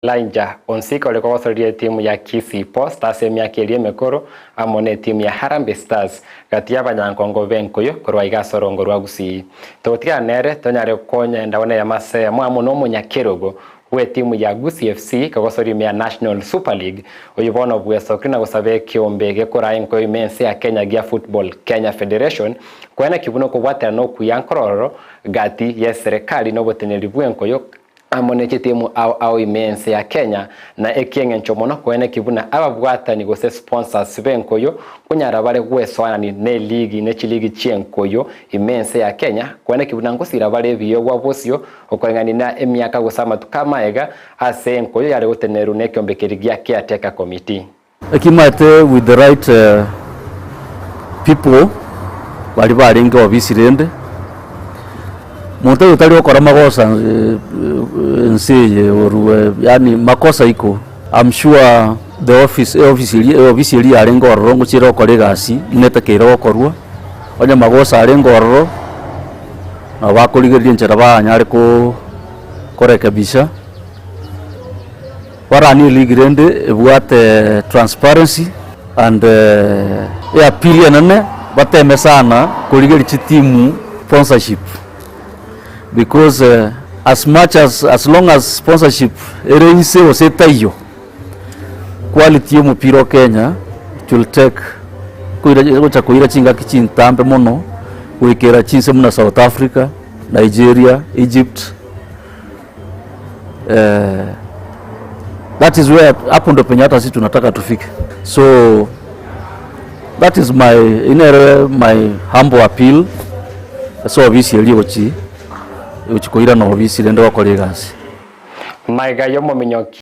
Elijah Onsika ore kogosoria etimu ya Kisii Post ase emiaka eria emekoro amo netimu ya Harambee Stars gati y'abanyankongo b'enkoyo korwa iga ase orongo rwa Gusii. Togotigana nere tonyare gokonya endawana eyemo ase eyemo amo nomonyakerogo bw'etimu ya Gusii FC kogosoria ime ya National Super League oyio bono bwesokire na gosaba ekeombe gekoraa enkoyo ime ense ya Kenya gia Football Kenya Federation koeneki buna okobwaterana okuya nkorororo gati y'eserekari noboteneneri bw'enkoyo amo ne chitimu ao ao ime ense ya Kenya, na ekieng'encho mono koeneki buna ababwatani gose sponsors b'enkoyo nkonyara bare gwesoanani ne ligi ne chiligi chi'enkoyo ime ense ya Kenya, koeneki buna ngosira bare ebiegwa bosio okoreng'ani na emiaka gose amatuko amaega ase enkoyo yare goteneru nekeombe keria gia Caretaker Committee. Ekimaete with the right people baria barenge ofisi rende, monto oyo otari gokora magosa ense eye orue yaani makosa iko, I'm sure the office eofisi eria eofisi eria yarenge ororo ngochia ere gokora egasi buna etakeire gokorwa, onye magosa arenge ororo, nabo bakorigereria enchera banyare ko korekebisha. Baranie eligi rende ebwate transparency and eappeal enene bateme sana korigeria chitimu sponsorship because as much as as long as sponsorship ere inse gose etaiyo, quality ya omopira o Kenya it will take koira gocha koira chingaki chintambe mono goikera chinse buna South Africa, Nigeria, Egypt. That is where hapo ndo penye hata sisi tunataka tufike. So that is my inere my humble appeal ase ofisi eria egochi egochi koirana ofisi rende gokora egasi. Magega y'omominyoki.